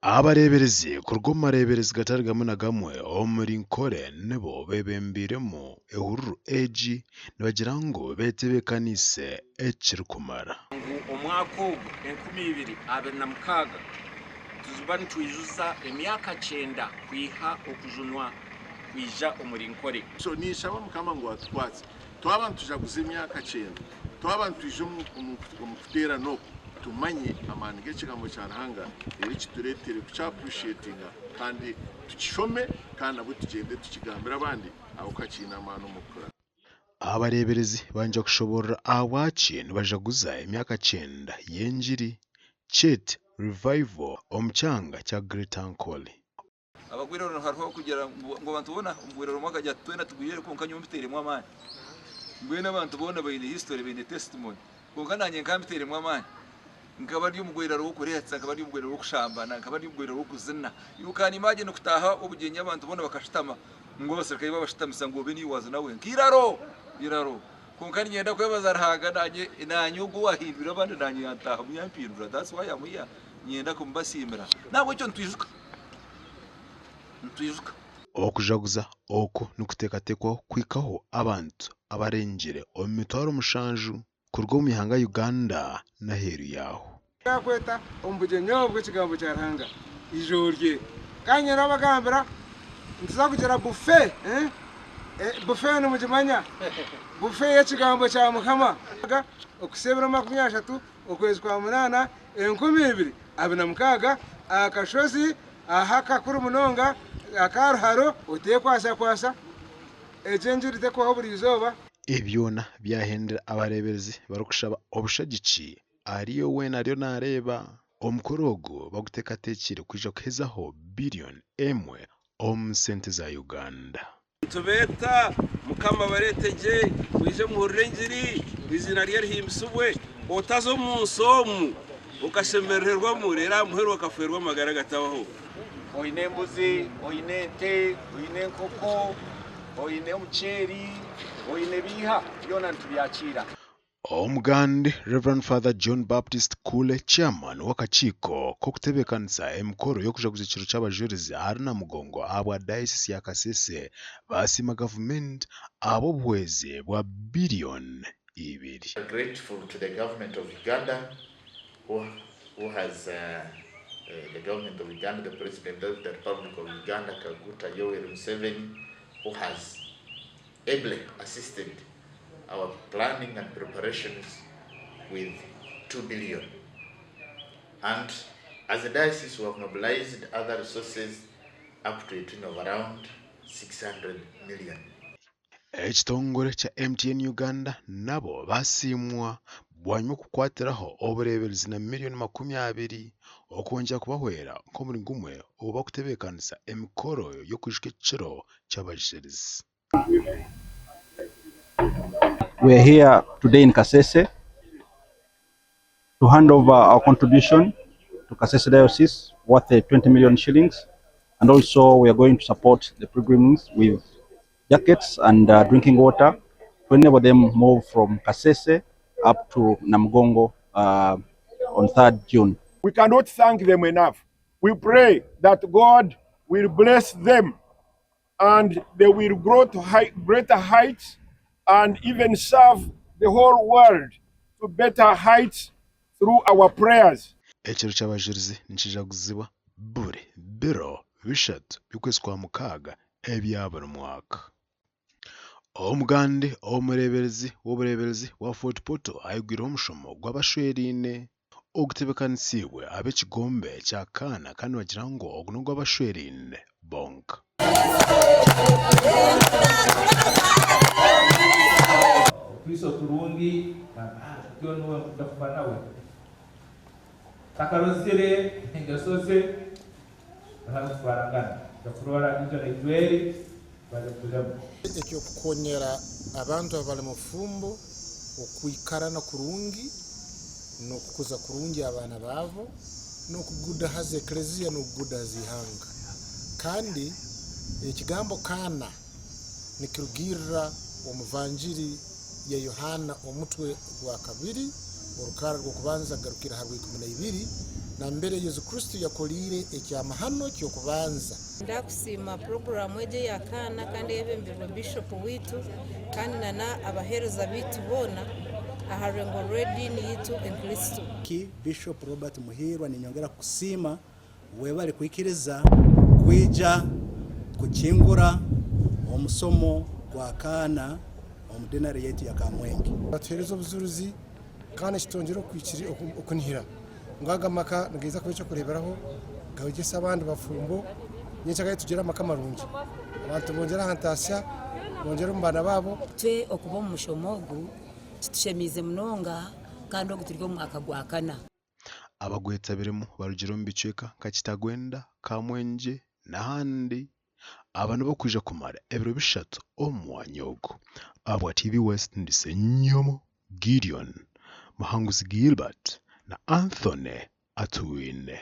Abareeberezi kuruga omu mareeberezi gatari gamwe na gamwe omuri Nkore nibo beebembeiremu ehururu egi nibagira ngu betebeekaniise ekirikumara. Ngu omwaka ogu 2026 tuziba nitwijuza emyaka kyenda kwiha okujunwa kwija omuri Nkore. So ninshaba Mukama ngu atukwatse twaba nitujaguza emyaka kyenda, twaba nitwija omu kuteerana oku, tumanye amaani g'Ekigambo kya Ruhanga reero kitureetere kuki appreciatinga kandi tukishome kandi nabwo tugyende tukigambire abandi ahabw'okuba kiine amaani omu kukora. Abareeberezi bangya kushoboorora ahabwaki nibajaguza emyaka kyenda y'engiri, Church Revival, omu kyanga kya Greater Ankole. Abagwire orwo hariho kugira ngu abantu boona omugwire rumwe akagira ati twena tugwire kwonka nyowe mbiteiremu amaani. Mbwenu abantu boona baine history baine testimony kwonka nanye nkaba mbiteiremu amaani. Nkaba ndi omugwiraro w'okureetsa, nkaba ndi omugwiraro w'okushambana, nkaba ndi omugwiraro w'okuzina. You can imagine kutaaha obugyenyi abantu boona bakashutama ngu abaserukare babashutamisa ngu obe niiwe wazina wenka. Eiraro! Eiraro! Kwonka niinyenda kwebaza Ruhanga nanye nanye ogwo owahindwire abandi nanye yantaahamu yampindura that's why am here. Niinyenda kumubasiimira. Nahabwekyo nitwijuka. Nitwijuka. Okujaguza oku nikuteekateekwaho kuhikaho abantu abarengire omu mitwaro mushanju kuruga omu ihanga Uganda n'aheeru yaaho. Yaakweta omu bugyenyi obu bw'Ekigambo kya Ruhanga, ija orye. Kandi nyowe nabagambira, nituza kugira buffet, buffet nimugimanya? Buffet y'Ekigambo kya Mukama. Okuhitsya ebiro 30 okwezi kwa munaana 2026, aha kashozi aha akakuru munonga aka Ruharo, oteekwasakwasa, egyo engiri tekubaho buri izooba. Ebi byona byahendera abareeberezi barikushaba obushagiki ahari weena ariyo naareeba. Omukoro ogu baguteekateekire kwija kuhezaho biriyoni emwe omu sente za Uganda. Nitubeeta, Mukama abareete gye, mwije muhurire engiri, eiziina rye rihimbisibwe. Otaza omu nsi omu okashemerererwamu, reero aha muheru okafeerwa amagara agatabaho. Oine embuzi, oine ente, oine enkoko, oine omuceeri, oine biiha, byona nitubyakiira. Omugande Rev. Father John Baptist Kule, Chairman w'akakiiko k'okutebeekanisa emikoro y'okujaguza ekiro ky'abajurizi ahari Namugongo ahabwa Dayosisi ya Kasese baasiima gavumenti ahabw'obuhwezi bwa biriyoni ibiri. Grateful to the government of Uganda who who has the government of Uganda, the president of the Republic of Uganda Kaguta Yoweri Museveni who has ably assisted our planning and preparations with 2 billion. And as a diocese, we have mobilized other resources up to a tune of around 600 million. Ekitongore kya MTN Uganda nabo basiimwa bwanyima y'okukwatiraho obureeberezi na miriyoni 20 okwongyera kubahwera nk'omuri gumwe obu barikutebeekanisa emikoro y'okwijuka ekiro ky'abajurizi. We are here today in Kasese to hand over our contribution to Kasese Diocese worth 20 million shillings and also we are going to support the pilgrims with jackets and uh, drinking water to enable them move from Kasese up to Namugongo uh, on 3rd June. We cannot thank them enough. We pray that God will bless them and they will grow to high, greater heights and even serve the whole world to better heights through our prayers. Ekiro ky'Abajurizi nikijaguzibwa buri biro bishatu by'okwezi kwa mukaaga ebya buri mwaka. Omugande omureeberezi w'obureeberezi bwa Fort Portal ayigwireho omushomo gw'abashweraine ogutebeekanisiibwe ab'ekigombe kya Kaana kandi nibagira ngu ogu n'ogw'abashweraine bonka. Otwiso turungi, nagamba ati onu niwe nkwenda kuba nawe. Ntakarozire engeso ze, Ruhanga kutwarangana. Nja kurora ijo naijwa eri, bali bulemu. Eky'okukonyera abantu abali mu bufumbo okwikarana kurungi n'okukuza kurungi abaana baabo n'okugudahaza Eklezia n'okugudahaza ihanga. Kandi ekigambo Kaana nikirugirra omu Vanjiri ya Yohaana omutwe gwakabiri orukarra rw'okubanza kugarukira ha rw'ikumi naibiri. nambere Yesu Kristo yakoliire ekyamahano ky'okubanza. Ndakusiima puroguraamu egi eya kaana kandi eyebembirwe Bishopu waitu kandi na n'abaheereza baitu boona aha rurengo rw'ediini yaitu enkristo. Bishop Robert Muhiirwa ninyongera kukusiima webale kwikiriza kwija kukingura omusomo gwa kaana omu dinari yaitu ya Kamwenge. Batuhereza obujuruzi kandi kitwongyera okunihira ngu aga amaka nigaija kuba eky'okureeberaho gayegyese abandi bafumbo nyenkya tugire amaka marungi abantu bongyere aha ntaasya bongyere omu baana baabo. Itwe okuba omu mushomo ogu kitushemeize munonga kandi ogu turi omu mwaka gwa kana. Abagwetabiremu barugire omu bicweka nka Kitagwenda, Kamwengye n'ahandi. Aba nibokwija kumara ebiro bishatu omu mwanya ogu. Ahabwa TV West ndi Ssenyomo Gideon, Muhanguzi Gilbert na Anthony Atwine.